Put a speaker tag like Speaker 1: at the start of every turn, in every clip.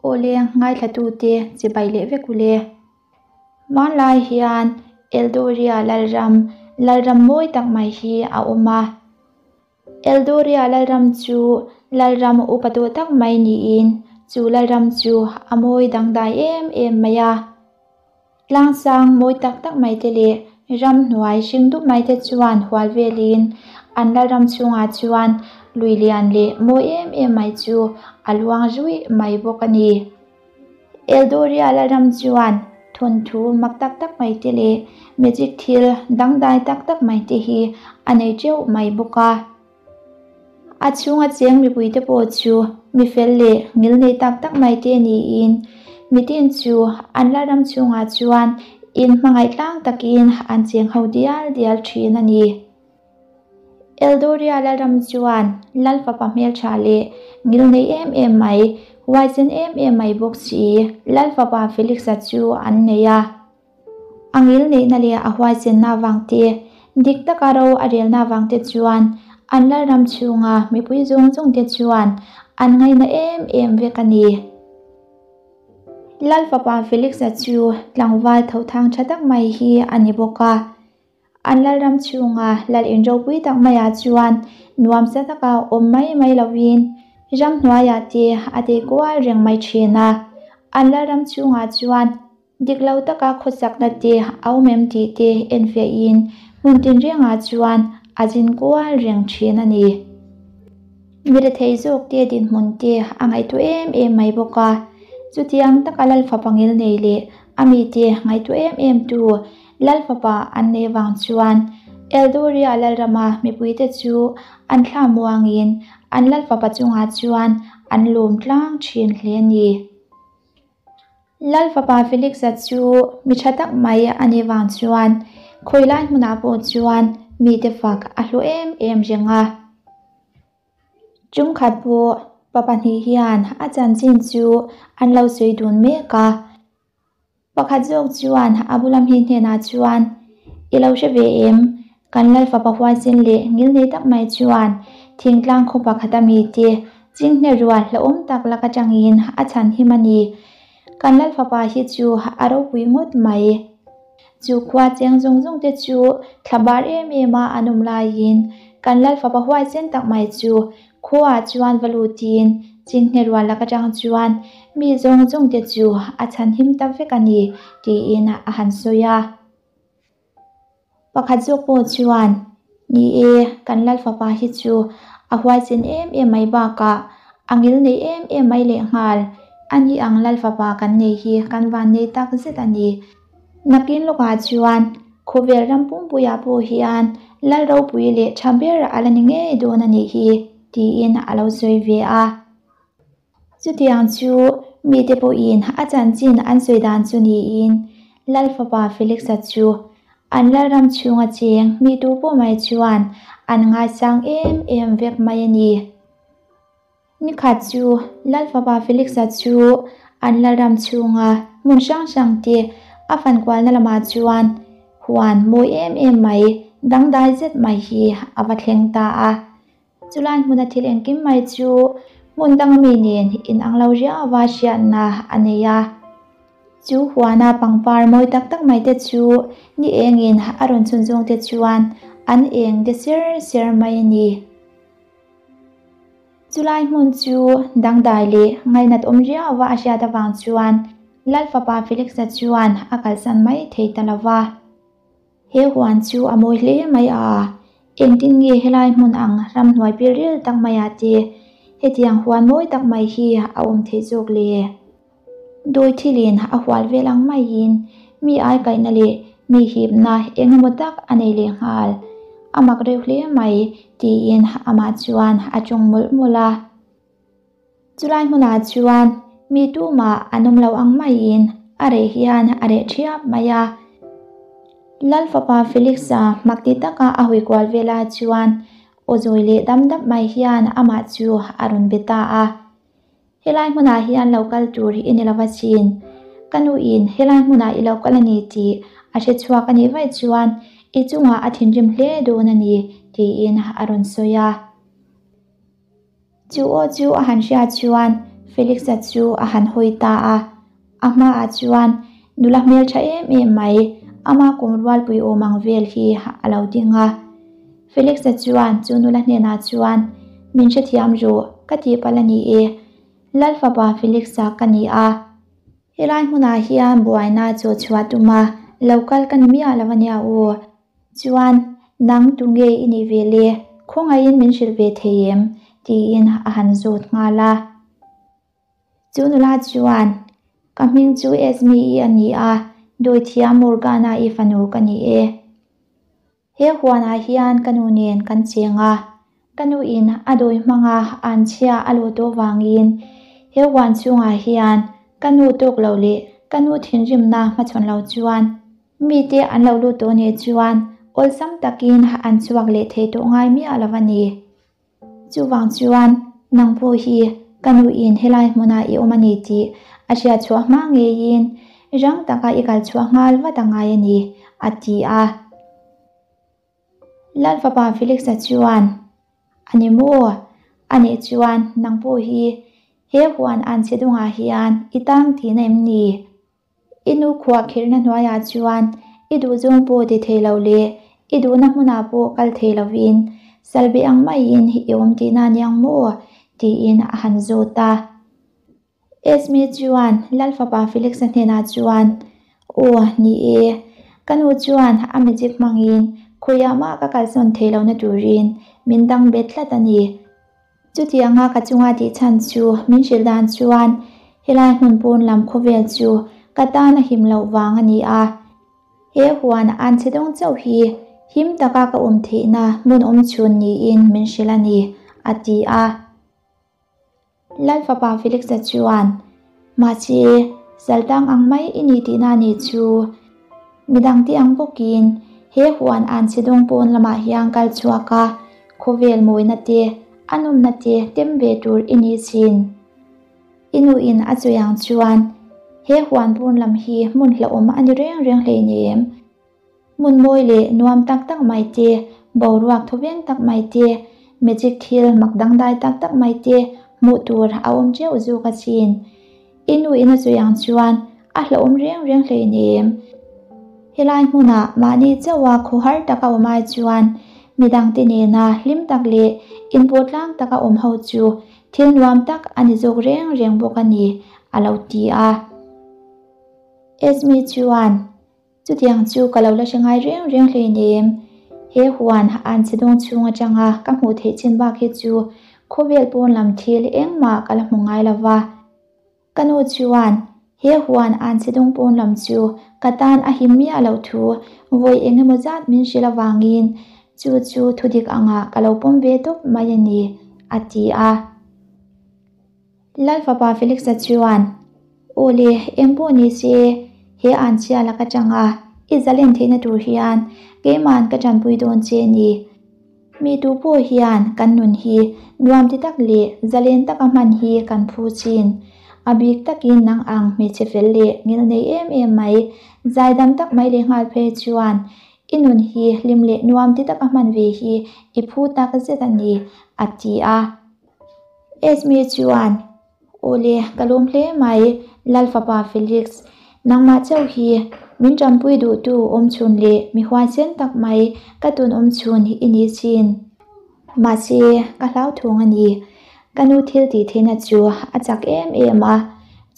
Speaker 1: Awle ngaithlatute chibai leh vek ule. Hmanlai hian Eldoria Lalram, Lalram mawi tak mai hi a awm a. Eldoria Lalram chu Lalram upa tawh tak mai niin chu Lalram chu a mawi dangdai em em mai a. Tlangsang mawi tak tak mai te leh ramhnuai hring dup mai te chuan hual velin an Lalram chhungah chuan lui lian leh mawi em em mai chu a luang ruih mai bawk a ni. Eldoria Lalram chuan thawnthu mak tak tak mai te leh magic thil dangdai tak tak mai te hi a nei teuh mai bawk a. A chhunga cheng mipuite pawh chu mi fel leh ngil nei tak tak mai te niin mitin chu an Lalram chhungah chuan inhmangaih tlang takin an cheng ho dial dial thin a ni. Eldoria Lalram chuan Lalfapa hmeltha leh ngil nei em em mai, huaisen em em mai bawk si Lalfapa Felix-a chu an nei a. A ngil neihna leh a huaisenna avang te, dik taka ro a relna avang te chuan an Lalram chhunga mipui zawng zawng te chuan an ngaina em em vek a ni. Lalfapa Felix-a chu tlangval thothang tha tak mai hi a ni bawk a. An Lalram chhunga Lal in ropui tak maiah chuan nuamsa taka awm mai mai lovin ramhnuaiah te a tei kual reng mai thin a. An Lalram chhungah chuan dik lo taka khawsakna te a awm em tih te enfiahin hmun tinrengah chuan a zin kual reng thin a ni. Mi rethei zawk te dinhmun te a ngaihtuah em em mai bawk a. Chutiang taka Lalfapa ngilnei leh a mite ngaihtuah em em tu Lalfapa an nei vang chuan Eldoria Lalrama mipuite chu an thla muangin an Lalfapa chungah chuan an lawm tlang thin hle a ni. Lalfapa Felix-a chu mi tha tak mai a nih vang chuan khawilai hmunah pawh chuan mite fak a hlu em em reng a. Chungkhat pawh pa pahnih hian a chanchin chu an lo sawi dun mek a. Pakhat zawk chuan a bula mi hnenah chuan, I lo hre ve em? Kan Lalfapa huaisen leh ngilnei tak mai chuan thingtlang khaw pakhata mite chinghne rual hlauhawm tak lak atangin a chhan him a ni. Kan Lalfapa hi chu a ropui ngawt mai. Chu khua cheng zawng zawng te chu thla bar em em a an awm laiin kan Lalfapa huaisen tak mai chu Khuaah chuan va lutin chinghne rual lak atang chuan mi zawng zawng te chu a chhan him ta vek a ni tiin a han sawi a. Pakhat zawk pawh chuan, Ni e, kan Lalfapa hi chu a huaisen em em mai bakah a ngil nei em em mai lehnghal, a ni ang Lalfapa kan nei hi kan van nei tak zet a ni. Nakin lawkah chuan khawvel ram pumpuiah pawh hian Lal ropui leh tha ber a la ni ngei dawn a nih hi, tiin a lo sawi ve a. Chutiang chu mite pawhin a chanchin an sawi dan chu niin Lal fapa Felix-a chu an Lalram chhunga cheng mi tu pawh mai chuan an ngaisang em em vek mai a ni. Nikhat chu Lalfapa Felix-a chu an Lalram chhunga hmun hrang hrang te a fan kualna lamah chuan huan mawi em em mai, dangdai zet mai hi a va thleng ta a. Chulai hmuna thil engkim mai chu hmun danga mi nen inang lo riauva hriatna a nei a. Chu huana pangpar mawi tak tak mai te chu ni engin a rawn chhun zawng te chuan an eng de ser ser mai a ni. Chulai hmun chu dangdai leh ngainat awm riauva a hriat avang chuan Lalfapa Felix-a chuan a kalsan mai thei ta lo va. He huan chu a mawi hle mai a, engtin nge helai hmun ang ramhnuai pilril tak maiah te hetiang huan mawi tak mai hi a awm theih zawk le? Dawi thilin a hual vel ang maiin mi ai kaihna leh mi hipna eng emaw tak a nei leh nghal. A mak reuh hle mai tiin amah chuan a tawng mawlh mawlh a. Chulai hmunah chuan mi tumah an awm lo ang maiin a reh hian a reh thiap mai a. Lal fapa Felix-a hmakti taka a hawi kual velah chuan aw zawi leh dam dap mai hian amah chu a rawn be ta a. Helai hmunah hian lo kal tur i ni lova chin. Ka nuin helai hmunah i lo kal a ni tih a hre chhuak a nih vaih chuan i chungah a thinrim hle dawn a ni tiin a rawn sawi a. Chu aw chu a han hriat chuan Felix-a chu a han hawi ta a, a hmaah chuan nula hmeltha em em mai, ama kum rualpui awm ang vel hi a lo ding a. Felix-a chuan chu nula hnenah chuan, Min hrethiam rawh, ka tihpalh a ni e, Lalfapa Felix-a ka ni a. Helai hmunah hian buaina chaw chhuah tuma lo kal ka ni miah lo ania aw. Chuan, nang tu nge i nih ve le? Khawngaihin min hrilh ve thei em? tiin a han zawt nghal a. Chu nula chuan, Ka hming chu Esme-i a ni a, dawithiam Morgana-i fanu ka ni e. He huanah hian ka nu nen kan cheng a, ka nuin a dawi hmanga anchhia a luh tawh vangin he huan chhungah hian ka nu tawk lo leh ka nu thinrimna hmachhawn lo chuan mite an lo lut tawh nih chuan awlsam takin an chhuak leh thei tawh ngai miah lo a ni. Chuvang chuan nang pawh hi ka nuin helai hmunah i awm a ni tih a hriat chhuah hma ngeiin rang taka i kal chhuah nghal vat a ngai a ni, a ti a. Lalfapa Felix-a chuan, A ni maw? A nih chuan nang pawh hi he huan an chhe dungah hian i tang tihna em ni? I nu khuah khirhna hnuaiah chuan i duhzawng pawh ti thei lo leh i duhna hmunah pawh kal thei lovin salbe ang maiin i awm tihna aniang maw? tiin a han zawt a. Esme chuan Lal fapa Felix-a hnenah chuan, Aw, ni e, ka nu chuan a magic hmangin khawiah mah ka kalsawn thei lohna turin min dang bet tlat a ni. Chutianga ka chunga tih chhan chu min hrilh dan chuan helai hmun pawn lam khawvel chu ka tan a him loh vang a ni a. He huan an chhe dawng chauh hi him taka ka awm theihna hmun awm chhun niin min hrilh a ni, a ti a. Lal fapa Felix-a chuan, Mahse, saltang ang mai i ni tihna a nih chu. Midangte ang bawkin he huan an chhe dawng pawn lamah hian kal chhuak a, khawvel mawina te, a nawmna te tem ve tur i ni thin. I nuin a chawi ang chuan he huan pawn lam hi hmun hlauhawm a ni reng reng hleinem. Hmun mawi leh nuam tak tak mai te, boruak thawveng tak mai te, magic thil mak dangdai tak tak mai te hmuh tur a awm teuh zawk asin. I nu in a sawi ang chuan a hlauhawm reng reng hleinem. Helai hmunah mahni chauha khawhar taka awm ai chuan midangte nena hlim tak leh inpawhtlang taka awm ho chu thil nuam tak a ni zawk reng reng bawk a ni, a lo ti a. Esme chuan. Chutiang chu ka lo la hre ngai reng reng hleinem. He huan an chhe dawng chhung atanga ka hmuh theih chin bak hi chu khawvel pawn lam thil engmah ka la hmu ngai lo va. Ka nu chuan he huan an chhe dawng pawn lam chu ka tan a him miah loh thu vawi eng emaw zat min hrilh avangin chu chu thudik angah ka lo pawm ve tawp mai a ni, a ti a. Lal fapa Felix-a chuan, Aw le, eng pawh ni se, he an chhia lak atanga i zalen theihna tur hian keima'n ka tanpui dawn che ni. Mi tu pawh hian kan nun hi nuam ti tak leh zalen taka hman hi kan phu chin. A bik takin nang ang hmeichhe fel leh ngilnei em em mai, zaidam tak mai leh nghal phei chuan i nun hi hlim leh nuam ti taka hman ve hi i phu tak zet a ni, a ti a. Esme chuan, Aw le, ka lawm hle mai, Lal fapa Felix. Nangmah chauh hi min tanpui duhtu awm chhun leh mi huaisen tak mai ka tun awm chhun i ni chin. Mahse, ka hlauthawng a ni. Ka nu thil tih theihna chu a chak em em a.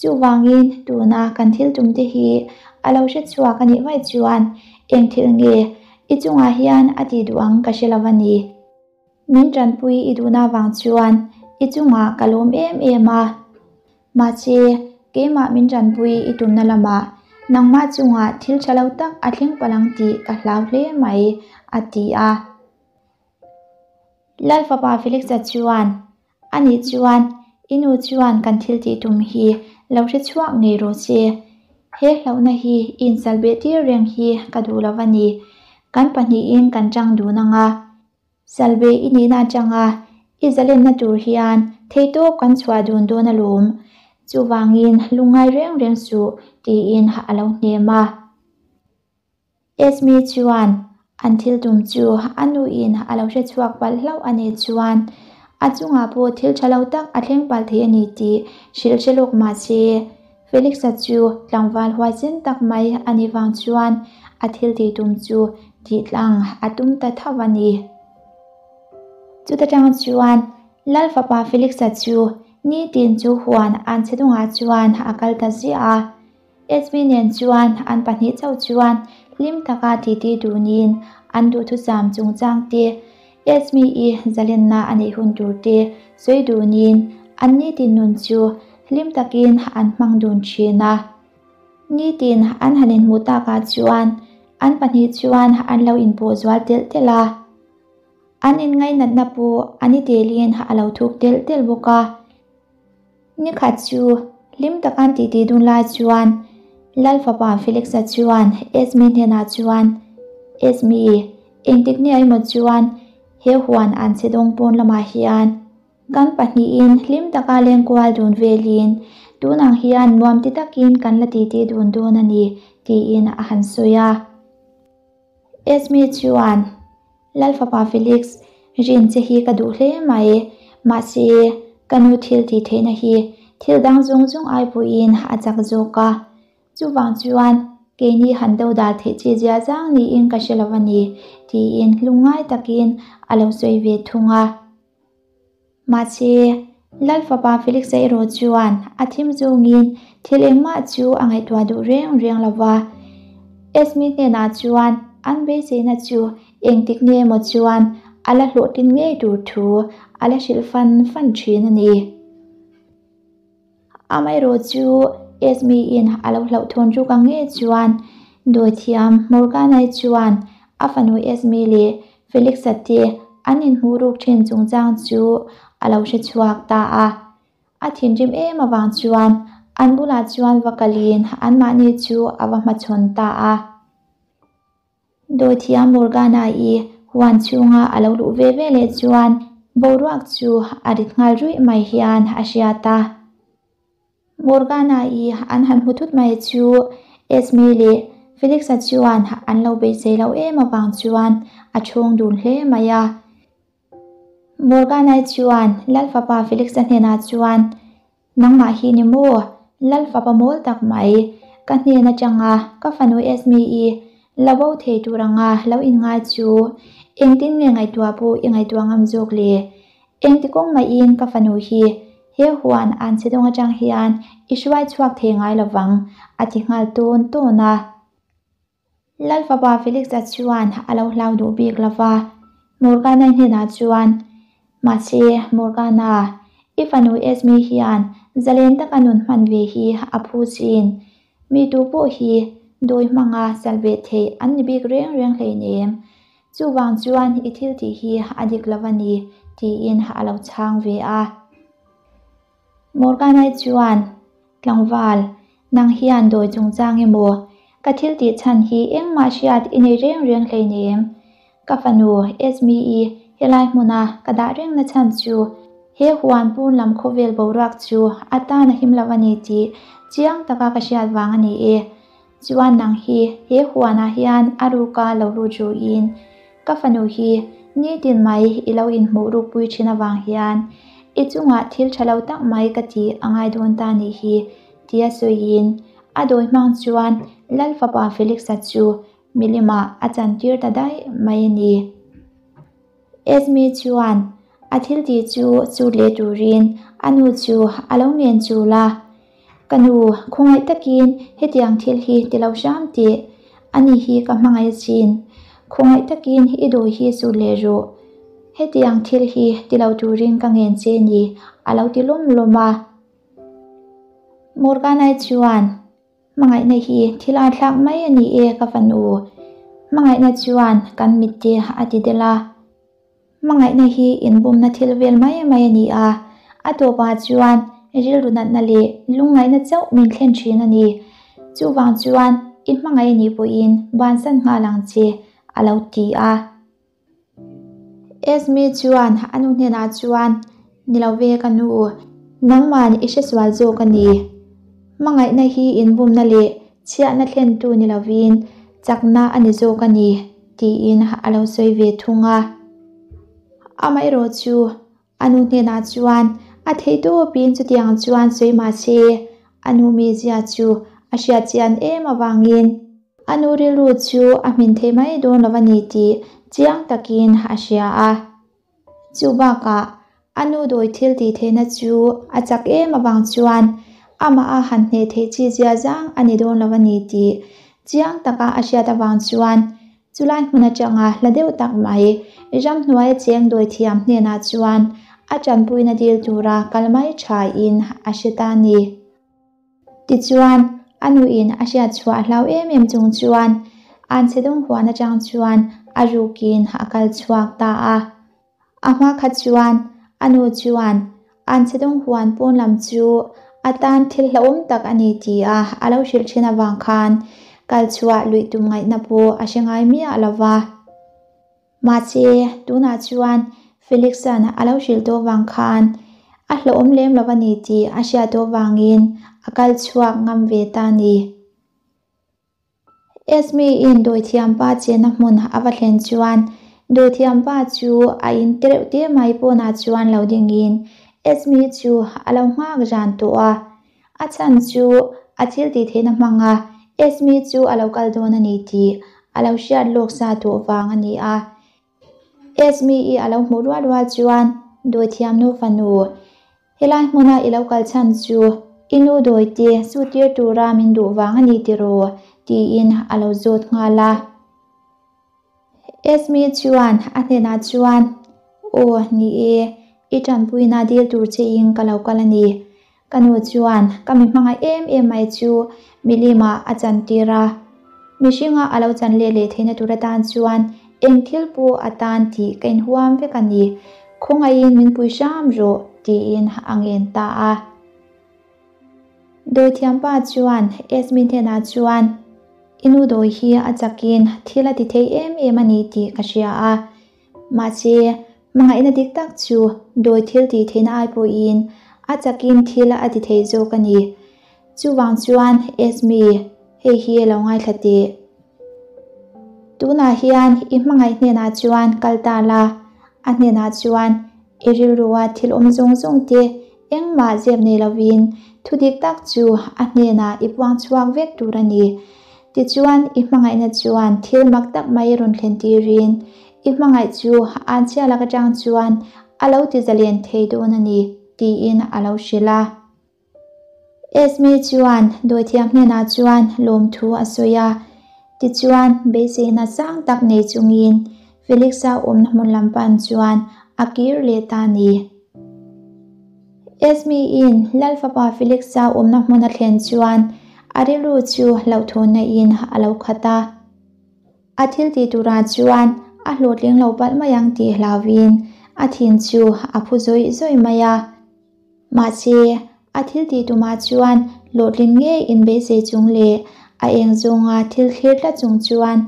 Speaker 1: Chuvangin tuna kan thil tumte hi a lo hre chhuak a nih vaih chuan eng thil nge i chungah hian a tih duh ang ka hre lo a ni. Min tanpui i duhna vang chuan i chungah ka lawm em em a. Mahse, keimah min tanpui i tumna lamah nangmah chungah thil tha lo tak a thleng palh ang tih ka hlau hle mai, a ti a. Lal fapa Felix-a chuan, Anih chuan i nu chuan kan thil tih tum hi lo hre chhuak ngei rawh se. He hlauhna hi i insalbeh tir reng hi ka duh lo a ni. Kan pahnihin kan tang dun ang a. Salbe i nihna atanga i zalenna tur hian theihtawp kan chhuah dun dawn alawm. Chuvangin lungngai reng reng suh tiin a lo hnem a. Esme chuan an thil tum chu a nuin a lo hre chhuak palh hlauh a nih chuan A chungah pawh thil tha lo tak a thleng palh thei a ni tih hrilh hre lawk mah se, Felix-a chu tlangval huaisen tak mai a nih vang chuan a thil tih tum chu tih tlang a tum ta tho a ni. Chuta tang chuan Lal fapa Felix-a chu nitin chu huan an chhe dungah chuan a kal ta ziah a. Esme nen chuan an pahnih chauh chuan hlim taka titi dunin an duhthusam chungchang te, Esme-i zalenna a neih hun tur te sawi dunin an nitin nun chu hlim takin an hmang dun thin a. Nitin an han inhmuh takah chuan an pahnih chuan an lo inpawh zual telh telh a. An inngainatna pawh a ni telin a lo thuk telh telh bawk a. Nikhat chu hlim taka an titi dun lai chuan Lal fapa Felix-a chuan Esme hnenah chuan, Esme, engtik nia emaw chuan he huan an chhe dawng pawn lamah hian kan pahnihin hlim taka lengkual dun velin tunang hian nuam ti takin kan la titi dun dawn a ni, tiin a han sawi a. Esme chuan, Lal fapa Felix, rin che hi ka duh hle mai. Mahse, ka nu thil tih theihna hi thil dang zawng zawng ai pawhin a chak zawk a. Chuvang chuan keini han do dal theih chi zia zang niin ka hre lo a ni, tiin lungngai takin a lo sawi ve thung a. Mahse, Lal fapa Felix-a erawh chuan a thim zawngin thil engmah chu a ngaihtuah duh reng reng lo va. Esme hnenah chuan an beiseina chu engtik nge emaw chuan a la hlawhtlin ngei tur thu a la hrilh fan fan thin a ni. Amaherawh chu Esme-in a lo hlauhthawn ruk ang nge chuan dawithiam Morgana-i chuan a fanu Esme leh Felix-a te an inhmuh ruk thin chungchang chu a lo hre chhuak ta a. A thinrim em avang chuan an bulah chuan va kalin anmahni chu a va hmachhawn ta a. Dawithiam Morgana-i huan chhunga a lo luh ve ve leh chuan boruak chu a rit nghal ruih mai hian a hriat a. Morgana-i an han hmu thut mai chu Esme leh Felix-a chuan an lo beisei loh em avang chuan a chhawng dun hle mai a. Morgana-i chuan Lal fapa Felix-a hnenah chuan, Nangmah hi ni maw? Lal fapa mawl tak mai, ka hnen atanga ka fanu Esme-i lo bo thei tur anga lo inngai chu engtin nge ngaihtuah pawh i ngaihtuah ngam zawk le? Engti kawng mahin ka fanu hi he huan an chhe dawng atang hian i hruai chhuak thei ngai lovang, a ti nghal tawn tawn a. Lal fapa Felix-a chuan a lo hlau duh bik lo va, Morgana hnenah chuan, Mahse, Morgana, i fanu Esme hian zalen taka nun hman ve hi a phu chin. Mi tu pawh hi dawi hmanga sal ve theih an ni bik reng reng hleinem. Chuvang chuan i thil tih hi a dik lo a ni, tiin a lo chhang ve a. Morgana chuan, Tlangval, nang hian dawi chungchang emaw? Ka thil tih chhan hi engmah hriat i nei reng reng hleinem. Ka fanu Esme-i helai hmuna ka dah rengna chhan chu he huan pawn lam khawvel boruak chu a tan a him lo a ni tih chiang taka ka hriat vang a ni e. Chuan nang hi he huanah hian a ruka lo lut ruhin ka fanu hi nitin mai i lo inhmuh rukpui thin avang hian i chungah thil tha lo tak mai ka tih a ngai dawn ta nih hi tia sawiin a dawi hmang chuan Lal fapa Felix-a chu milimah a chantir ta daih mai a ni. Esme chuan a thil tih chu chut leh turin a nu chu a lo ngen chul a, Ka nu, khawngaih takin hetiang thil hi ti lo hram tih, ani hi ka hmangaih achin. Khawngaih takin i dawi hi chut leh rawh. Hetiang thil hi ti lo turin ka ngen che ni, a lo ti lawm lawm a. Morgana-i chuan. Hmangaihna hi thil a thlak mai a ni e ka fanu. Hmangaihna chuan kan mitte a ti del a. Hmangaihna hi inbumna thil vel mai mai a ni a, a tawpah chuan rilru natna leh lungngaihna chauh min thlen thin a ni. Chuvang chuan i hmangaih a nih pawhin bansan nghal ang che, a lo ti a. Esme chuan a nu hnenah chuan, Ni lo ve ka nu, nangman i hresual zawk a ni. Hmangaihna hi inbumna leh chhiahna thlentu ni lovin chakna a ni zawk a ni, tiin a lo sawi ve thung a. Amaherawhchu. A nu hnenah chuan a theihtawpin chutiang chuan sawi mah se, a nu mizia chu a hriat chian em avangin a nu rilru chu a hmin thei mai dawn lo a ni tih chiang takin a hria a. Chu bakah a nu dawi thil tih theihna chu a chak em avang chuan amah a han hneh theih chi zia zang a ni dawn lo a ni tih chiang taka a hriat avang chuan Chulai hmun atanga hla deuh tak mai ramhnuaia cheng dawithiam hnenah chuan a tanpuina dil tura kal mai thain a hre ta a ni. Tichuan, a nuin a hriat chhuah hlau em em chung chuan Anchhedawng huan atang chuan a rukin a kal chhuak ta a. A hma kha chuan a nu chuan Anchhedawng huan pawn lam chu a tan thil hlauhawm tak a ni tia a lo hrilh thin avang khan kal chhuah luih tum ngaihna pawh a hre ngai miah lo va. Mahse, tunah chuan Felix-a'n a lo hrilh tawh vang khan a hlauhawm lem lo a ni tih a hriat tawh vangin a kal chhuak ngam ve ta a ni. Esme-in dawithiampa chenna hmun a va thlen chuan dawithiampa chu a in tereuh te mai pawnah chuan lo dingin Esme chu a lo nghak ran tawh a. A chhan chu a thil tih theihna hmanga Esme chu a lo kal dawn a ni tih a lo hriat lawk sa tawh vang a ni a. Esme-i a lo hmuh rual rual chuan dawithiamnu fanu Helai hmuna i lo kal chhan chu i nu dawite sutir tura min duh vang a ni tiraw? tiin a lo zawt nghal a. Esme chuan a hnenah chuan, Aw, ni e, i tanpuina dil tur che in ka lo kal a ni. Ka nu chuan ka mi hmangaih em em mai chu milimah a chantir a. Mihringa a lo chan leh leh theihna tur atan chuan eng thil pawh a tan tih ka inhuam vek a ni. Khawngaihin min pui hram rawh, tiin a ngen ta a. Dawithiampa chuan Esme hnenah chuan, I nu dawi hi a chakin thil a ti thei em em a ni tih ka hria a. Mahse, hmangaihna dik tak chu dawi thil tih theihna ai pawhin a chakin thil a ti thei zawk a ni. Chuvang chuan Esme, hei hi lo ngaithla teh. Tunah hian i hmangaih hnenah chuan kal ta la, a hnenah chuan i rilrua thil awm zawng zawng te engmah zep nei lovin thu dik tak chu a hnenah i puang chhuak vek tur a ni. Tichuan i hmangaihna chuan thil mak tak mai rawn thlen tirin i hmangaih chu an chhia lak atang chuan a lo ti zalen thei dawn a ni, tiin a lo hrilh a. Esme chuan dawithiam hnenah chuan lawmthu a sawi a, tichuan beiseina sang tak nei chungin Felix-a awmna hmun lam pan chuan a kir leh ta a ni. Esme-in Lal fapa Felix-a awmna hmun a thlen chuan a rilru chu hlauhthawnna in a lo khat a. A thil tih turah chuan a hlawhtling lo palh mai ang tih hlauhin a thin chu a phu zawih zawih mai a. Mahse, a thil tih tumah chuan hlawhtling ngei inbeisei chung leh a eng zawnga thil thlir tlat chung chuan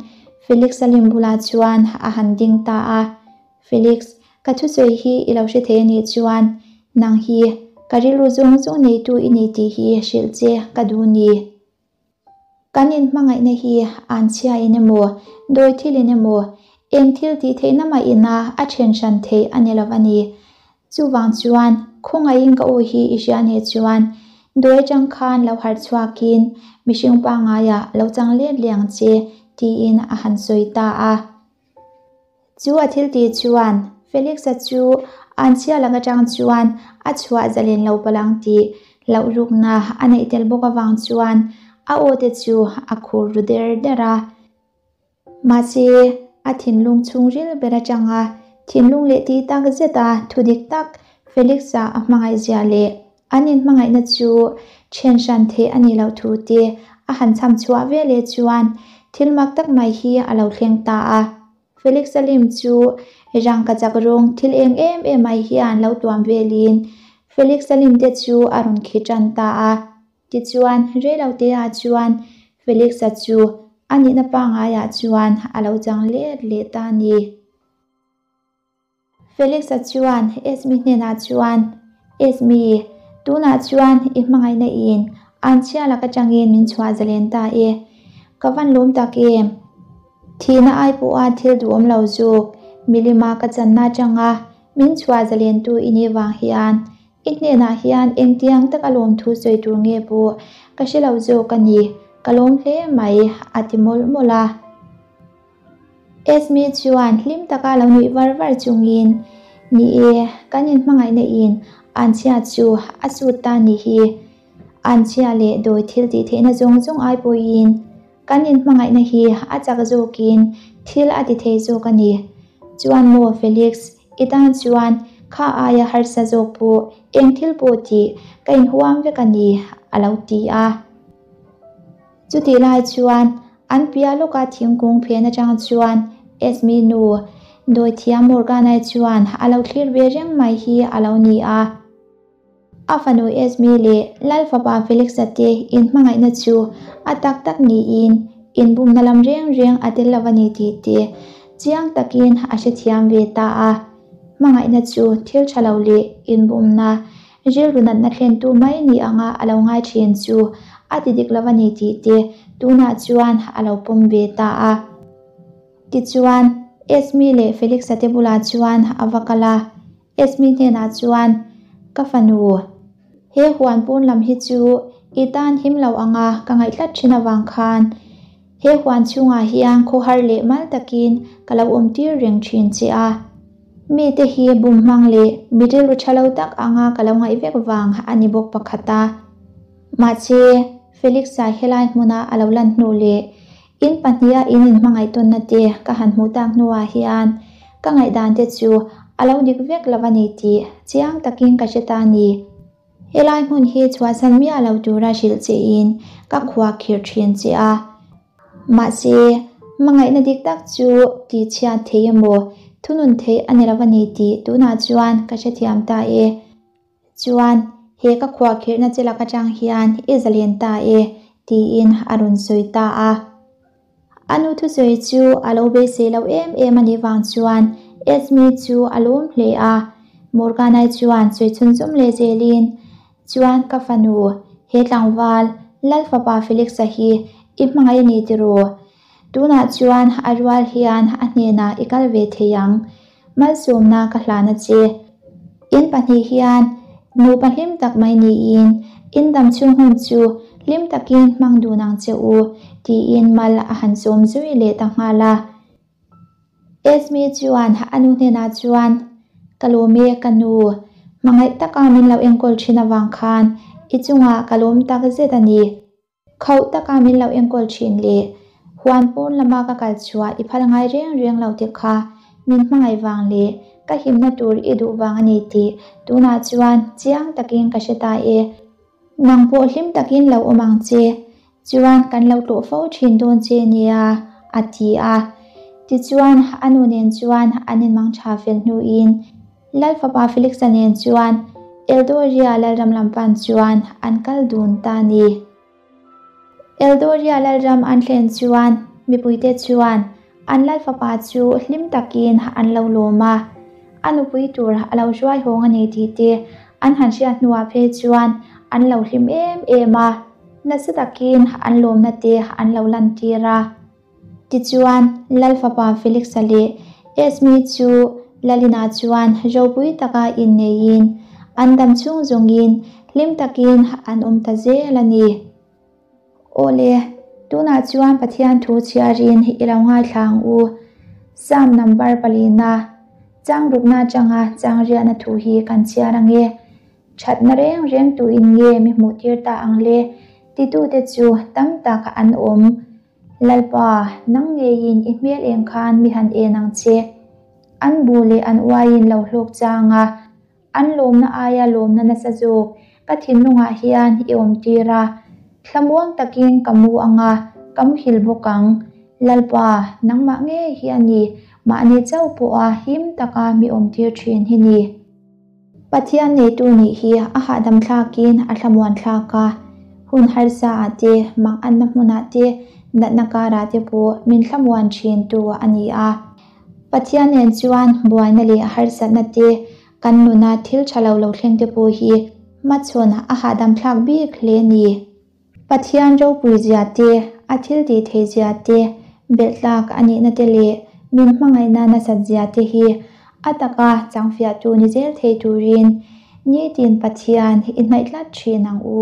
Speaker 1: Felix-a lim bulah chuan a han ding ta a. Felix, ka thusawi hi i lo hre thei a nih chuan nang hi ka rilru zawng zawng neitu i ni tih hi hrilh che ka duh ni. Kan inhmangaihna hi an chhiain emaw, dawi thilin emaw, eng thil tih theihna mah ina a then hran theih a ni lo a ni. Chuvang chuan, khawngaihin ka aw hi i hria nih chuan, dawi atang khan lo harh chhuakin mihring pangaiah lo chang let leh ang che, tiin a han sawi ta a. Chu a thil tih chuan Felix-a chu an chhia lak atang chuan a chhuah zalen lo palh ang tih hlauhrukna a neih tel bawk avang chuan a aw te chu a khur ru der der a. Mahse, a thinlung chhungril ber atanga thinlung leh tih tak zeta thu dik tak Felix-a a hmangaih zia leh an inhmangaihna chu then hran theih a nih loh thu te a han chham chhuah ve leh chuan thil mak tak mai hi a lo thleng ta a. Felix-a lim chu rangkachak rawng thil eng em em mai hian lo tuam velin Felix-a lim te chu a rawn khi tan ta a. Tichuan, reiloteah chuan Felix-a chu a nihna pangaiah chuan a lo chang let leh ta a ni. Felix-a chuan Esme hnenah chuan, Esme, tunah chuan i hmangaihna in an chhia lak atangin min chhuah zalen ta e. Ka van lawm tak em? Thihna ai pawha thil duhawm lo zuk, milima ka channa atanga. Min chhuah zalentu i nih vang hian i hnenah hian engtiang taka lawmthu sawi tur nge pawh ka hre lo zawk a ni, ka lawm hle mai, a ti mawlh mawlh a. Esme chuan hlim taka lo nuih var var chungin, Ni e, kan inhmangaihna in anchhia chu a sut ta ni hi. Anchhia leh dawi thil tih theihna zawng zawng ai pawhin kan inhmangaihna hi a chak zawkin thil a ti thei zawk a ni. Chuan maw Felix, i tan chuan kha aia harsa zawk pawh eng thil pawh tih ka inhuam vek a ni, a lo ti a. Chutih lai chuan an piah lawka thingkung phen atang chuan Esme nu dawithiam Morgana-i chuan a lo thlir ve reng mai hi a lo ni a. A fanu Esme leh Lal fapa Felix-a te inhmangaihna chu a tak tak niin inbumna lam reng reng a tel lo a ni tih te chiang takin a hrethiam ve ta a. Hmangaihna chu thil tha lo leh inbumna Rilru natna thlentu mai ni anga a lo ngai thin chu a ti dik lo a ni tih te tunah chuan a lo pawm ve ta a. Tichuan, Esme leh Felix-a te bulah chuan a va kal a, Esme hnenah chuan, Ka fanu, he huan pawn lam hi chu i tan him lo anga ka ngaih tlat thin avang khan he huan chhungah hian khawhar leh mal takin ka lo awm tir reng thin che a. Mite hi bum hmang leh mi rilru tha lo tak anga ka lo ngaih vek vang a ni bawk pakhat a. Mahse, Felix-a helai hmuna a lo lan hnu leh in pahniha in inhmangaih tawnna te ka han hmuh tak hnuah hian ka ngaihdan te chu a lo dik vek lo a ni tih chiang takin ka hre ta a ni. Helai hmun hi chhuahsan miah lo tura hrilh che in ka khuak khirh thin che a. Mahse, hmangaihna dik tak chu tihchhiat thei emaw, thunun theih a ni lo a ni tih tunah chuan ka hrethiam ta e. Chuan, he ka khuahkhirhna che lak atang hian i zalen ta e, tiin a rawn sawi ta a. A nu thusawi chu a lo beisei lo em em a nih vang chuan Esme chu a lawm hle a. Morgana-i chuan sawi chhunzawm leh zelin, Chuan ka fanu, he tlangval, Lal fapa Felix-a hi i hmangaih a ni tiraw? Tunah chuan a rual hian a hnenah i kal ve thei ang. Malsawmna ka hlan a che. In pahnih hian nupa hlim tak mai niin in dam chhung hun chu hlim takin hmang dun ang che u, tiin mal a han sawm zui leh ta nghal a. Esme chuan a nu hnenah chuan, Ka lawm e ka nu, hmangaih taka min lo enkawl thin avang khan i chungah ka lawm tak zet a ni. Khauh taka min lo enkawl thin le. Huan pawn lama ka kal chhuah i phal ngai reng reng lo te kha min hmangaih vang leh ka himna tur i duh vang a ni tih tunah chuan chiang takin ka hre ta e. Nang pawh hlim takin lo awm ang che. Chuan kan lo tlawh fo thin dawn che nia, a ti a. Tichuan a nu nen chuan an inmang tha fel hnuin Lal fapa Felix-a nen chuan Eldoria lalram lam pan chuan an kal dun ta a ni. Eldoria lalram an thlen chuan mipuite chuan an lal fapa chu hlim takin an lo lawm a, a nupui tur a lo hruai hawng a ni tih te an han hriat hnuah phei chuan an lo hlim em em a, nasa takin an lawmna te an lo lantir a. Tichuan, Lal fapa Felix-a leh Esme chu Lalina chuan ropui taka inneiin, an dam chhung zawngin hlim takin an awm ta zel a ni. Awle, tunah chuan Pathian thu chhiarin i lo ngaithla ang u. Psalm number palina, chang rukna atanga chang riahna thu hi kan chhiar ang e. Thatna reng reng tuin nge mi hmuhtir ta ang le? Titute chu tam tak an awm. Lalpa, nang ngeiin i hmel eng khan mi han en ang che. An bu leh an uaiin lo hlawk chang a, an lawmna aia lawmna nasa zawk ka thinlungah hian i awm tir a. Thlamuang takin ka mu ang a, ka muhil bawk ang. Lalpa, nangmah ngei hi a ni, mahni chauh pawha him taka mi awm tir thin hi ni. Pathian neitu nih hi a hahdam thlakin a thlamuan thlak a, hun harsa ah te, mak anna hmunah te, natna karah te pawh min thlamuan thin tu a ni a. Pathian nen chuan buaina leh harsatna te, kan nuna thil tha lo lo thleng te pawh hi hmachhawn a hahdam thlak bik hle a ni. Pathian ropui zia te, a thil tih theih zia te, belh tlak a nihna te leh min hmangaihna nasat zia te hi A taka changfiahtu ni zel thei turin nitin Pathian i hnaih tlat thin ang u.